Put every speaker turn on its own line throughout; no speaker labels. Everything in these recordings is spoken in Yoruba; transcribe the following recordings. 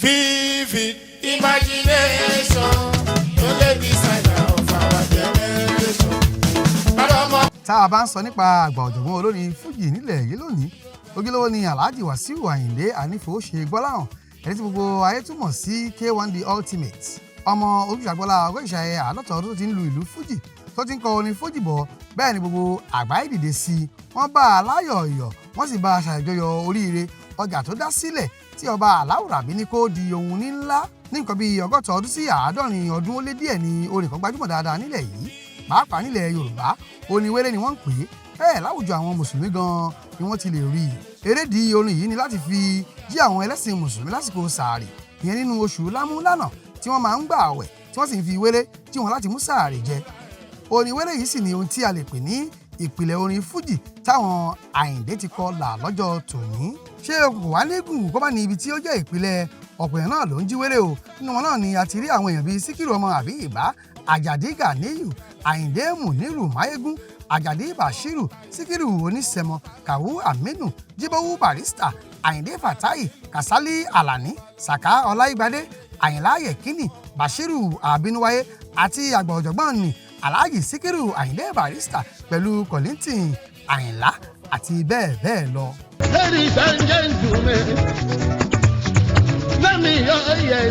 Vivid imagination, only designer of our generation. Bàbá ọmọ
Tá a bá ń sọ nípa àgbà ọ̀jọ̀gbọ́n olórin fújì nílẹ̀ yìí lónìí, ojúlówó ni Alhaji Wasiu Ayinde Anífowóṣe Gbọ́láhàn, ẹni tí gbogbo ayé túmọ̀ sí K1 The Ultimate, ọmọ Olùṣàgbọ́lá 50 50 ọdún tó ti ń lu ìlú fújì, tó ti ń kọ orin fújì bọ̀. Bẹ́ẹ̀ ni gbogbo àgbáyé dìde sí i, wọ́n bá a láyọ̀ yọ̀, wọ́n sì bá a ṣàjọyọ̀ oríire ọjà tó dá sílẹ̀ tí ọba aláwùrábí ní kó di ohun ní ńlá. Ní nǹkan bíi 60 ọdún sí 70 ọdún ó lé díẹ̀ ni orin kan gbajúmọ̀ dáadáa nílẹ̀ yìí, pàápàá nílẹ̀ Yorùbá. Orin wéré ni wọ́n ń pè é bẹ́ẹ̀. Láwùjọ àwọn mùsùlùmí gan-an ni wọ́n ti lè rí i. Erédìí orin yìí ni láti fi jí àwọn ẹlẹ́sìn mùsùlùmí lásìkò sàárì, ìyẹn nínú oṣù lámúlànà tí wọ́n máa ń gbà àwẹ̀, tí wọ́n sì ń fi wéré jí wọn láti mú sàárì jẹ. Orin wéré yìí sì ni ohun tí a lè pè ní ìpìlẹ̀ orin fújì táwọn Àyìndé ti kọ là lọ́jọ́ tòní. Ṣé okùn wá nígùn kó bá ní ibi tí ó jẹ́ ìpìlẹ̀? Ọ̀pọ̀ èèyàn náà ló ń jí wéré o. Nínú wọn náà ni a ti rí àwọn èèyàn bíi Síkírù ọmọ àbí Ìbá, Àjàdí Gàníyù, Àyìndé Mùnírù Máyégún, Àjàdí Bàṣírù, Síkírù Onísẹmọ, Kàwú Àmínú, Jíbówú Barrister, Àyìndé Fàtáì, Kàsálí Àlàní, Sàká Ọláìgbadé, Àyìnlá Yẹ̀kínì, Bàṣírù Àbínúwáyé àti àgbà ọ̀jọ̀gbọ́n ní Alhaji Síkírù Àyìndé Barrister pẹ̀lú Kollington Àyìnlá àti bẹ́ẹ̀ bẹ́ẹ̀ lọ.
Ladies and gentlemen, lẹ́mi ọ̀yẹ̀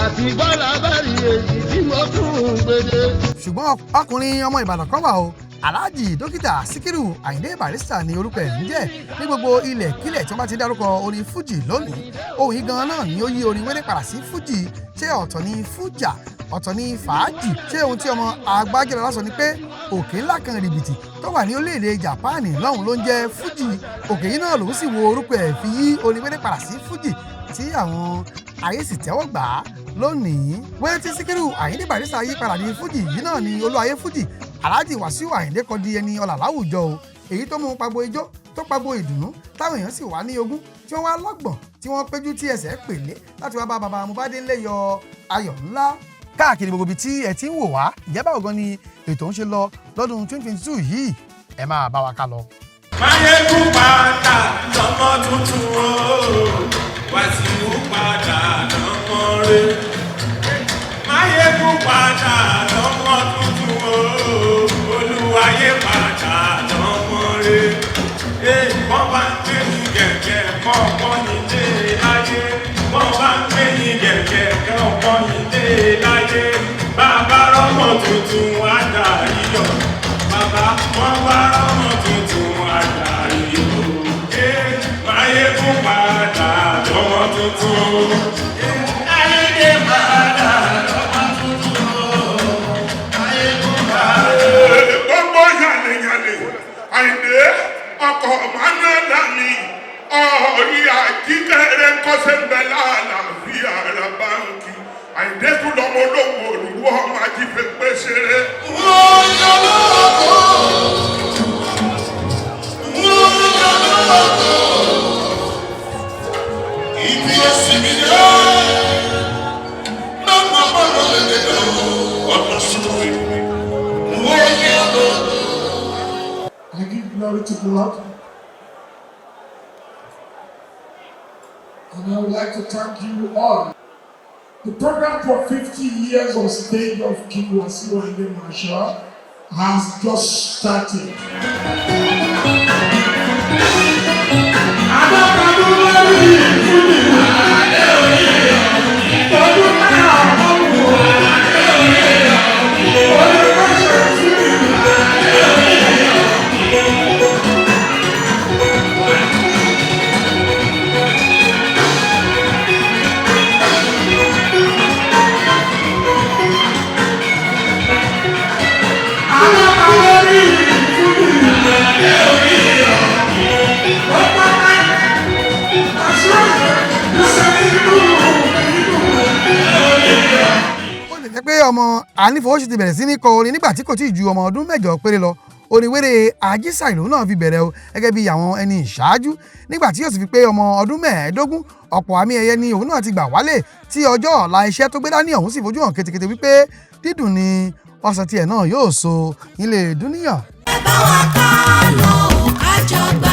àti bọ́lá bẹ́rì èyí tí mo tún ń gbèdé.
Ṣùgbọ́n ọkùnrin ọmọ Ìbàdàn kan wà o. Alhaji Dókítà Síkírù Àyìndé Barrister ni orúkọ ẹ̀ ń jẹ́. Ní gbogbo ilẹ̀ kílẹ̀ tí wọ́n bá ti dárúkọ orin fújì lónìí, ohun yìí gan-an náà ni ó yí orin wéré padà sí fújì. Ṣé ọ̀tọ̀ ni fújà, ọ̀tọ̀ ni fàájì? Ṣé ohun tí ọmọ Agbájẹ́lọ́lá sọ ni pé òkè ńlá kan rìbìtì tó wà ní orílẹ̀-èdè Japan lọ́hùn ló ń jẹ́ fújì? Òkè yìí náà lòún sì wo orúkọ ẹ̀ fi yí orin wéré padà sí fújì tí àwọn ayé sì tẹ́wọ́ gbà á lónìí. Wéré tí Síkírù Àyìndé Barrister yí padà ní fújì yìí náà ni olúwayé fújì Alhaji Wasiu Àyìndé kọ di ẹni ọlà láwùjọ o, èyí tó mú pagbo ijó, tó pagbo ìdùnnú, táwọn èèyàn sì wá ní ogún, tí wọ́n wá lọ́gbọ̀n, tí wọ́n péjú tí ẹsẹ̀ pèlé láti wá bá baba Mobádélé yọ ayọ̀ ńlá káàkiri gbogbo ibi tí ẹ ti ń wò wá. Ìjẹ́ báwo gan ni ètò ń ṣe lọ lọ́dún 2022 yìí? Ẹ máa bá wa ká lọ.
Máyégún padà lọ́mọ tuntun o, Wàsíù padà lọ́mọ rẹ̀. Máyégún padà lọ́mọ tuntun o, Olúwayé padà lọ́mọ rẹ̀. Ee, wọ́n bá ń gbé ní gẹ̀gẹ̀ kọ́kọ́ ní dé láyé. Wọ́n bá ń gbé ní gẹ̀gẹ̀ kọ́kọ́ ní dé láyé. Bàbá rọ́mọ tuntun àdàríyọ̀. Bàbá wọ́n bá rọ́mọ tuntun àdàríyọ̀. Ee, Máyégún padà lọ́mọ tuntun. Ayédè padà lọ́mọ tuntun. Máyégún padà.
Gbogbo yànnìyànnì, Àyìndé ọkọ̀ Manuela mi ọ̀rí àjíkẹ́rẹ́ ńkọ́sẹ́ ń bẹ láàlàáfíà ara báńkì. Àyìndé tún lọ́mọ olówó olùwọ́ ọmọ ajífẹ́ pèsèré.
Wọ́n yọ lọ́kọ̀ọ́. Wọ́n yọ lọ́kọ̀ọ́. Ibi òsì mi yọ. Lọ́mọ bọ́lọ̀ lè lọ. Ọ̀nà sùnwé. Wọ́n yọ lọ́kọ̀ọ́.
I give glory to God. And I would like to thank you all. The program for 50 years on stage of King Wasiu Ayinde Marshal has just started. Adọ́kadún lórí ìfúnni. Ọdún márùn-ún. Ọdún mẹ́sàn-án fúnni. Adọ́kadún lórí ìfúnni.
Ó lè jẹ́ pé ọmọ Ànífowóṣe ti bẹ̀rẹ̀ sí ní kọ orin nígbà tí kò tí ì ju ọmọ ọdún 8 péré lọ. Orin wéré Ajísà ìlú náà fi bẹ̀rẹ̀ o, gẹ́gẹ́ bí àwọn ẹni ìṣáájú. Nígbà tí yóò sì fi pé ọmọ ọdún 15, ọ̀pọ̀ àmì ẹ̀yẹ ni òun náà ti gbà wálé, tí ọjọ́ ọ̀la iṣẹ́ tó gbé dání ọ̀hún sì fojú hàn ketekete wípé dídùn ni ọsàn tiẹ̀ náà yóò so nílé dúníyàn.
Ẹ bá wa ká lọ, ká jọ gbà.